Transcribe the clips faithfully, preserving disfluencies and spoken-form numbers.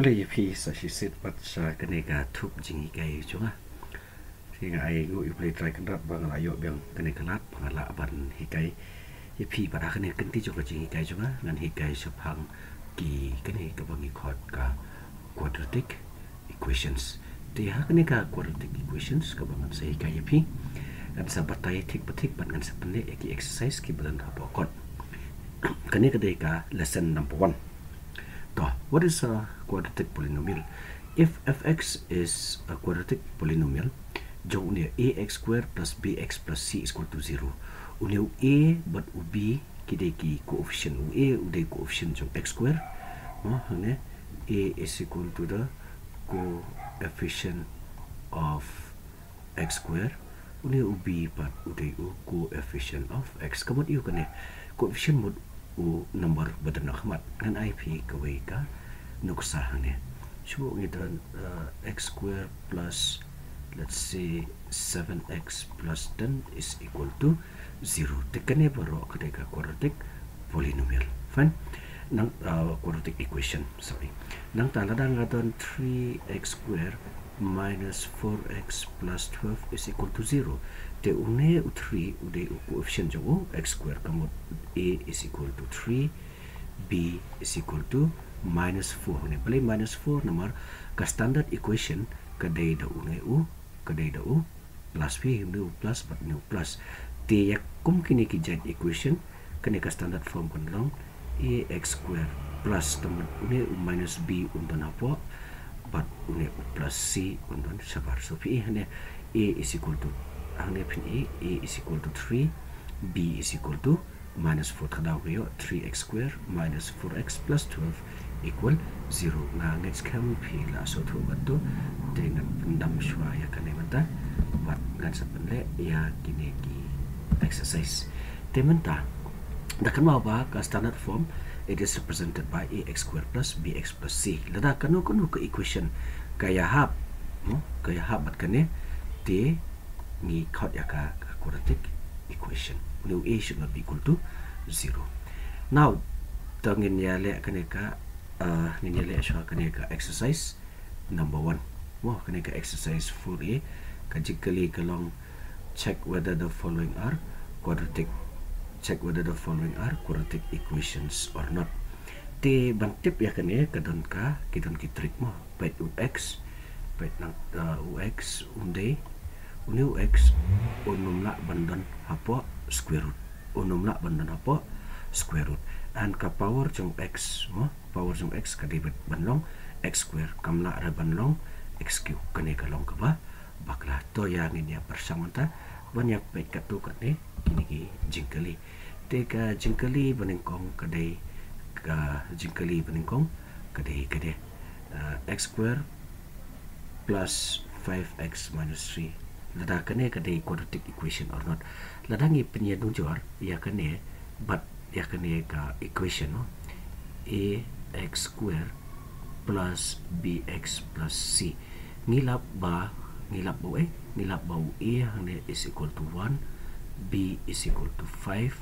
Khublei ïa phi sa shisien pat sha kane ka thup jinghikai jong nga. Te nga ai nguh ïa U Blei Trai Kynrad ba nga la ïoh biang kane ka lad ba nga lah ban hikai ïa phi. Bad ha kane ka kynti jong ka jinghikai jong nga ngan hikai shaphang ki, kane kaba ngi khot ka quadratic equations. Te ha kane ka quadratic equations kaba ngan sa hikai ïa phi, ngan sa batai thik pa thik bad ngan sa pynleh ïa ki exercise kiba don hapoh kot. Kane ka dei ka lesson number one. To, what is a quadratic polynomial? If f x is a quadratic polynomial, jong une u a x square plus b x plus c is equal to zero, une u a bad u b ki dei ki coefficient. U a u dei coefficient jong x square, mo, hangne a is equal to the coefficient of x square, une u b pat u dei u coefficient of x. Ka mut ïa u kane, coefficient mut u number ba don ha khmat. Ngan ai phi kawei ka nuksa hangne. Shu ngi don, uh, x square plus, let's say, seven x plus ten is equal to zero. Te kane baroh ka dei ka quadratic polynomial. Fine. Nang, uh, quadratic equation, sorry. Nangta lada nga don three x square minus four x plus twelve is equal to zero. Te une u three u dei u coefficient jong u x square, ka mut a is equal to three, b is equal to minus four. Une balei minus four? Namar ka standard equation ka dei da une u, ka dei da u plus, phi, une u plus bad une u plus. Te ïa kum kine ki jait equation, kane ka standard form kan long a x square plus, tang une u minus b un don hapoh bad une u plus c un don shabar. So phi, hangne a is equal to, hangne phin i, a is equal to three, b is equal to minus four. Kata ka ïoh three x square minus four x plus twelve equal zero. Nga ngeit skhem phi la sngewthuh katto. Te ngan pyndam shuwa ïa kane mynta bad ngan sa pynleh ïa kine ki exercise. Te mynta da kynmaw ba ka standard form, it is represented by a x square plus b x plus c. Lada kano kano ka equation ka ïahap, mo, ka ïahap bad kane, te ngi khot ïa ka, ka quadratic equation. Une u a should not be equal to zero. Now, to ngin ïaleh kane ka, uh, ngin ïaleh shuwa kane ka exercise number one. Mo, kane ka exercise four a, ka jingkylli ka long, check whether the following are quadratic. Check whether the following are quadratic equations or not. Te ban tip ïa kane ka don ka, ki don ki trick, mo. Peit u x, peit nang, uh, u x un dei, une u x un ym lah ban don hapoh square root. Un ym lah ban don hapoh square root. And ka power jong x, mo, power jong x ka dei ban long x square, kam lah re ban long x cube. Kane ka long kaba bakla. To ïa ngin ïa pyrshang mynta ban ïa peit katto katne kine ki jingkylli. Te ka jingkylli banyngkong ka dei, ka jingkylli banyngkong ka dei, ka dei, uh, x square plus five x minus three. Lada kane ka dei quadratic equation or not. Lada ngi pynïanujor ïa kane bad ïa kane ka equation, no, a x square plus b x plus c. Ngi lap ba, ngi lap ba, eh, ngi lap ba u a hangne is equal to one, b is equal to five,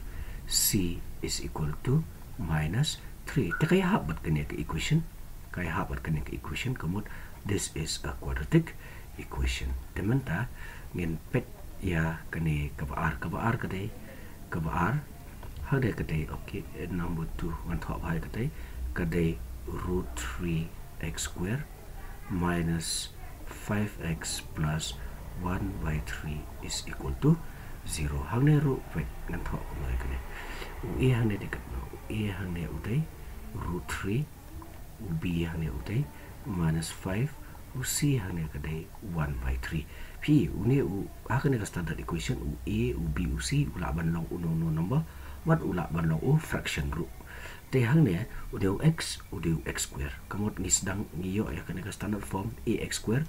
c is equal to minus three. Te ka ïahap bad kane ka equation, ka ïahap bad kane ka equation, ka mut this is a quadratic equation. Te mynta ngin peit ïa kane kaba ar, kaba ar ka dei, kaba ar, ha dei ka dei, okay, number two, ngan thoh bha ïa ka dei, ka dei root three x square minus five x plus one by three is equal to zero. Hangne ruh peit ngan thoh kumno ïa kane. U a hangne dei katno? U a hangne u dei root three, u b hangne u dei minus five, u c hangne ka dei one by three. Phi, une u, ha kane ka standard equation, u a, u b, u c u lah ban long uno uno number, wat u lah ban long u fraction ruh. Te hangne u dei u x, u dei u x square. Ka mut ngi sdang ngi ïoh ïa kane ka standard form, a x square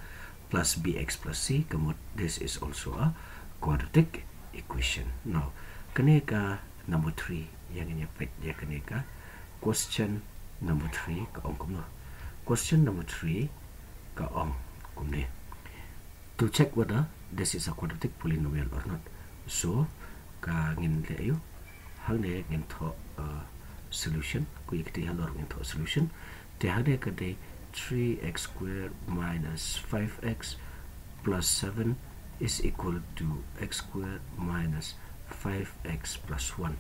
plus b x plus c, ka mut this is also a quadratic equation. Now, kane ka number three, ïa ngin ïa peit ïa kane ka question number three ka ong kumno. Question number three ka ong kumne. To check whether this is a quadratic polynomial or not. So, ka ngin leh ïa u, hangne ngin thoh, uh, solution, ko ïa kti halor ngin thoh solution. Te hangne ka dei three x square minus five x plus seven is equal to x square minus five x plus one.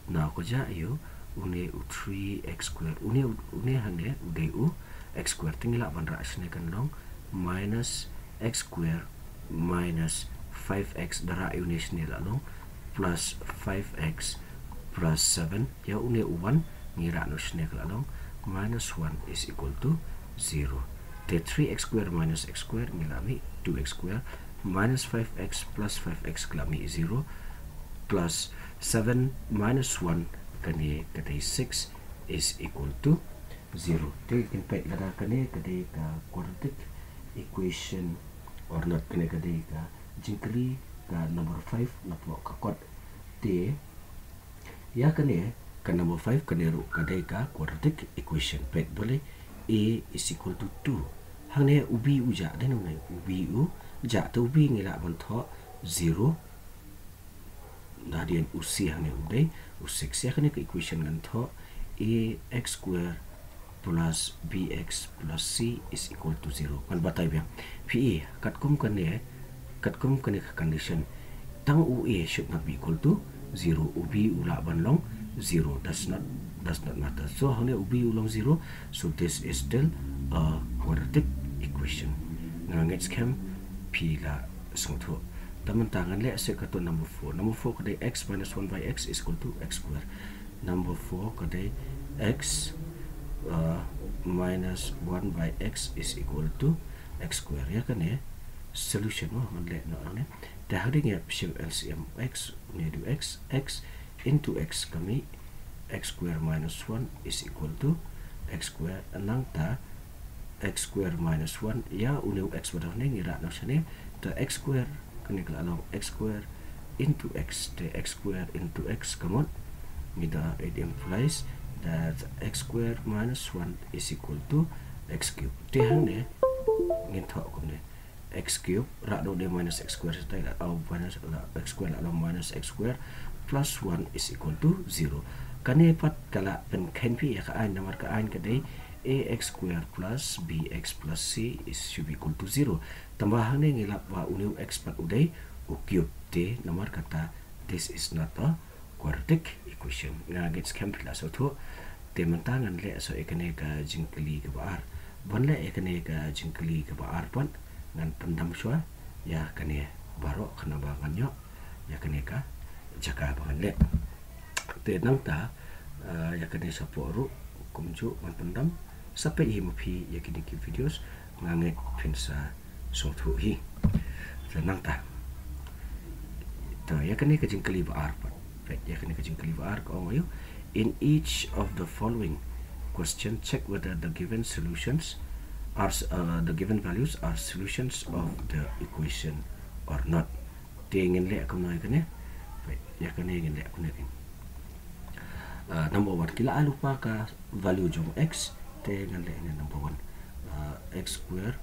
Now ka jia ïa une u three x square, une u, une hangne u dei u x square, te ngi lah ban rah shane kan long minus x square minus five x, da rah ïa une shane lah long plus five x plus seven, ïa une u one ngi rah noh shane ka lah long minus one is equal to zero. Te three x square minus x square ngi lah mih two x square, minus five x plus five x ka lah mih zero, plus seven minus one, kane ka dei six is equal to zero. Te kin peit lada kane ka dei ka quadratic equation or not, kane ka dei ka jingkylli ka number five napoh ka kot. Te ïa kane ka number five, kane ruh ka dei ka quadratic equation. Peit, balei? A is equal to two. Hangne u B u jah, dei namar u B u jah, te u B ngi lah ban thoh zero. Hadien u C hangne u dei u six. Ïa kane ka equation ngan thoh a x square plus b x plus c is equal to zero. Ngan batai biang. Phi i, katkum kane, katkum kane ka condition, tang u a should not be equal to zero. U b u lah ban long zero. Does not, does not matter. So hangne u b u long zero. So this is still a quadratic equation. Nga ngeit skhem phi la sngewthuh. Te mynta ngan leh sa katto number four. Number four ka dei x minus one by x is equal to x square. Number four ka dei x, uh, minus one by x is equal to x square. Ïa kane solution mo, ngan leh noh hangne. Te hadien ïa shim L C M x, une u x, x into x ka mih x square minus one is equal to x square. Nangta x square minus one, ïa une u x ba dang ngi rah noh shane, te x square kane ka lah long x square into x, te x square into x ka mut ngi da, it implies that x square minus one is equal to x cube. Te hangne ngin thoh kumne, x cube, rah da u dei minus x square, te lah long minus, lah x square, lah long minus x square plus one is equal to zero. Kane pat ka lah pynkheiñ phi ïa ka aiñ, namar ka aiñ ka dei a x square plus b x plus c is should be equal to zero. Tangba hangne ngi lap ba une u x pat u dei u cube, te namar kata this is not a quadratic equation. Nga ngeit skhem phi la sngewthuh. Te mynta ngan leh sa ïa kane ka jingkylli kaba ar. Ban leh ïa kane ka jingkylli kaba ar pat, ngan pyndam shuwa ïa kane baroh, khnang ba ngan ïoh ïa kane ka jaka ba ngan leh. Te nangta, eh, ïa kane shapoh ruh kumjuh ngan pyndam. Sa peit hi ma phi ïa kine ki videos, nga ngeit phin sa sngewthuh hi. Te nangta, te ïa kane ka jingkylli ba ar pat. Peit, ïa kane ka jingkylli ba ar ka ong ïa u, in each of the following question, check whether the given solutions are s-, uh, the given values are solutions of the equation or not. Te ngin leh kumno ïa kane? Peit, ïa kane ngin leh kumne. Uh, number one, ki la ai lypa ka value jong x, te ngan leh ne number one. Uh, x square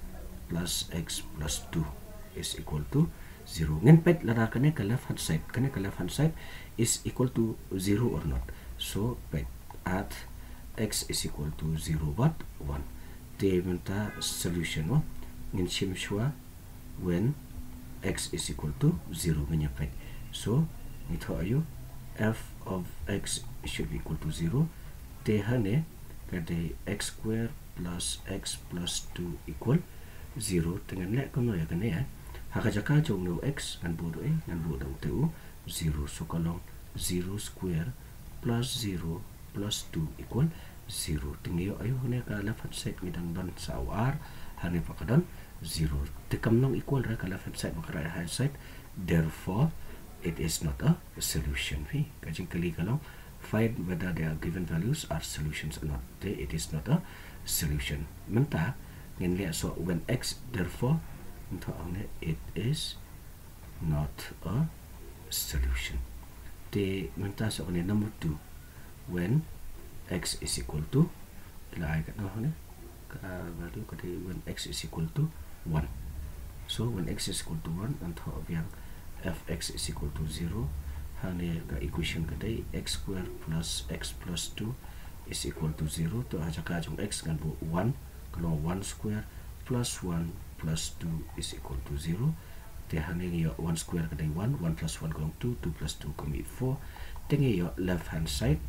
plus x plus two is equal to zero. Ngin peit lada kane ka left hand side, kane ka left hand side is equal to zero or not. So peit, at x is equal to zero bad one. Te mynta solution mo. Ngin shim shuwa when x is equal to zero, ngin ïa peit. So ngi thoh ïa u f of x should be equal to zero. Te hangne ka dei x square plus x plus two equal zero. Te ngan leh kumno ïa kane, eh? Ha ka jaka jong une u x ngan buh da u, eh, ngan buh da u te u zero. So ka long zero square plus zero plus two equal zero. Te ngi ïoh ïa u, hangne ka left hand side ngi dang don sa u ar, hangne pat ka don zero. Te kam long equal re ka left hand side bad ka right hand side. Therefore it is not a solution. Phi, ka jingkylli ka long, find whether the given values are solutions or not. Te it is not a solution. Mynta ngin leh sa when x, therefore mynta hangne it is not a solution. Te mynta sa kane number two, when x is equal to, la ai katno hangne, ka value ka dei when x is equal to one. So when x is equal to one, ngan thoh biang f x is equal to zero. Hangne ka equation ka dei x square plus x plus two is equal to zero. To ha jaka jong x ngan buh one, long one square plus one plus two is equal to zero. Te hangne ngi ïoh one square ka dei one, one plus one ka long two, two plus two ka mih four. Te ngi ïoh left hand side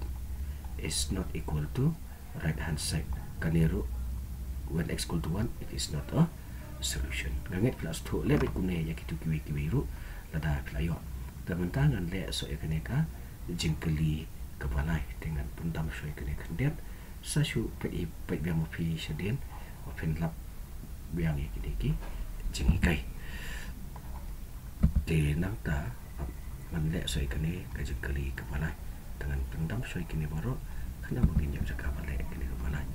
is not equal to right hand side. Kane ruh, when x equal to one, it is not a solution. Nga ngeit phi la sngewthuh leh beit kumne ïa kitu kiwei kiwei ruh lada phi la ïoh. Te mynta ngan leh shuh ïa kane ka jingkylli kaba lai. Te ngan pyndam shuh ïa kane khyndiat. Sa shu peit, peit biang ma phi shadien, ba phin lap biang ïa kine ki jinghikai. Te nangta ngan leh shuh ïa kane ka jingkylli kaba lai. Te ngan pyndam shuh ïa kine baroh, khnang ba ngin ïoh jaka ban leh ïa kine kaba lai.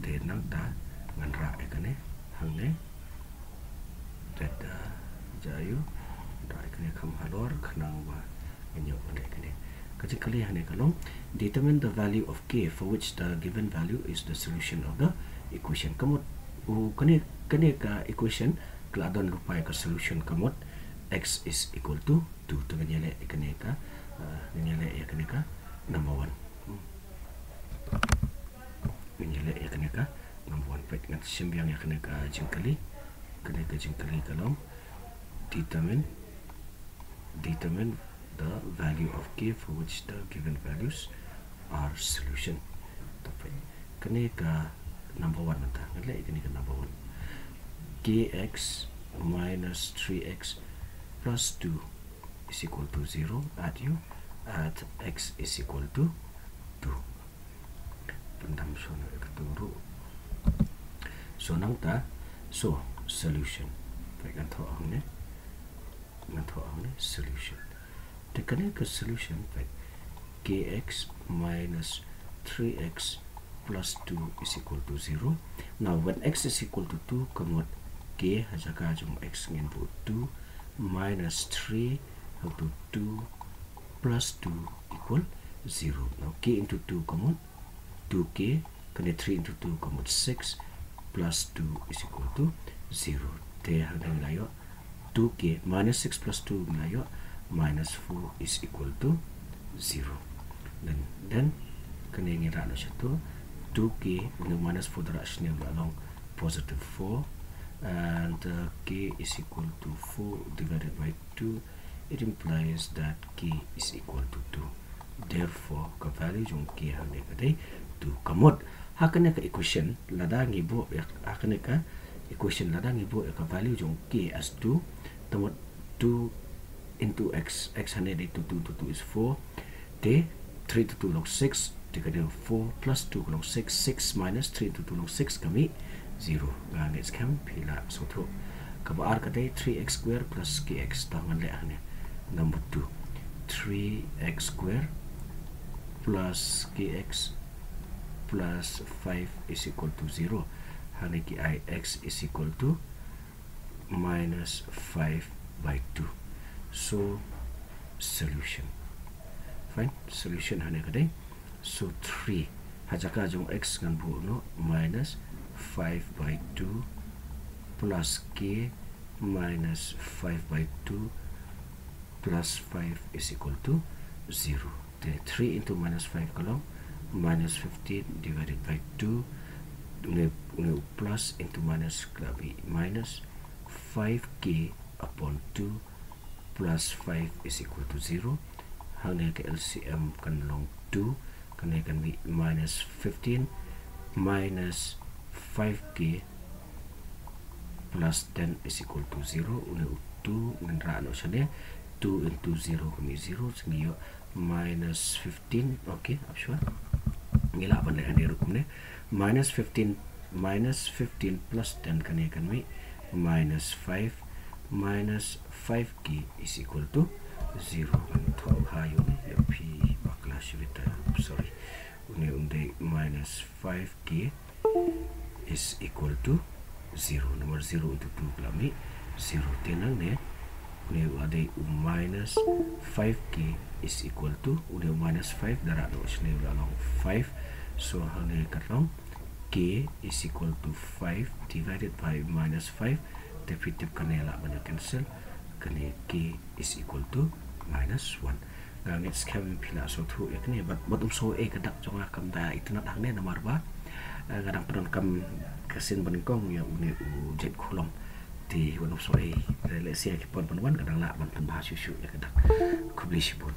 Te nangta ngan rah ïa kane hangne. Te da, ja ïa u, rah ïa kane kham halor, khnang ba ngin ïoh ban leh ïa kane. Ka jingkylli hangne ka long, determine the value of k for which the given value is the solution of the equation. Ka mut, u, kane, kane ka equation ka la don lypa ïa ka solution, ka mut x is equal to two. Te ngin ïaleh ïa kane ka, uh, ngin ïaleh ïa kane ka number one. Hmm. Ngin ïaleh ïa kane ka number one. Peit, ngan shim biang ïa kane ka jingkylli. Kane ka jingkylli ka long, determine, determine the value of k for which the given values are solution. Te peit, kane ka number one mynta. Ngan leh ïa kane ka number one. K x minus three x plus two is equal to zero. At u, at x is equal to two. Pyndam shuh noh ïa katu ruh. So nangta, so solution. Peit, ngan thoh hangne. Ngan thoh hangne solution. Te kane ka solution, peit, k x minus three x plus two is equal to zero. Now, when x is equal to two, ka mut k ha jaka jong x ngin buh two minus three into two plus two equal zero. Now, k into two ka mut two k, kane three into two ka mut six, plus two is equal to zero. Te hangne ngi la ïoh two k minus six plus two ngi la ïoh minus four is equal to zero. Then, then kane ngi rah noh shato, two k, une u minus four da rah shane u la long positive four, and, uh, k is equal to four divided by two, it implies that k is equal to two. Therefore, ka value jong k hangne ka dei two. Ka mut, ha kane ka equation, lada ngi buh ïa, ha kane ka equation, lada ngi buh ïa ka value jong k as two, te mut two into x, x hangne dei two, two into two is four, te three into two long six, te ka dei four plus two ka long six, six minus three into two long six, ka mih zero. Nga ngeit skhem phi la sngewthuh. Kaba ar ka dei three x square plus k x, to ngan leh hangne. Number two, three x square plus k x plus five is equal to zero. Hangne ki ai x is equal to minus five by two. So, solution. Fine, solution hangne ka dei. So, three. Ha jaka jong x ngan buh noh minus five by two plus k minus five by two plus five is equal to zero. Te three into minus five ka long minus fifteen divided by two. Une, une u plus into minus ka la mih minus five k upon two plus five is equal to zero. Hangne ka L C M kan long two, kane kan mih minus fifteen minus five k plus ten is equal to zero. Une u two ngan rah noh shane, two into zero ka mih zero, sa ngi ïoh minus fifteen. Okay, ap shuwa. Ngi lah ban leh hangne ruh kumne. Minus fifteen, minus fifteen plus ten, kane kan mih minus five minus five k is equal to zero. Ngan thoh ha ïa une, ïa phi bakla shibit, sorry. Une un dei minus five k is equal to zero. Namar zero into two ka la mih zero. Te nangne une u la dei u minus five k is equal to, une u minus five da rah noh shane u la long five. So hangne ka long k is equal to five divided by minus five. Te phi tip kane lah ban ïa cancel, kane k is equal to minus one. Nga ngeit skhem phi la sngewthuh ïa kane, bad, bad ym shu eh ka dak jong nga kam da itynnad hangne namar ba, eh, nga dang pyndonkam ka sien ba nyngkong ïa une u Jait Khulom. Te wat nym sngewsih, lehse ki por ban wan ka dang lah ban pynbha shuh shuh ïa ka dak. Khublei shibun.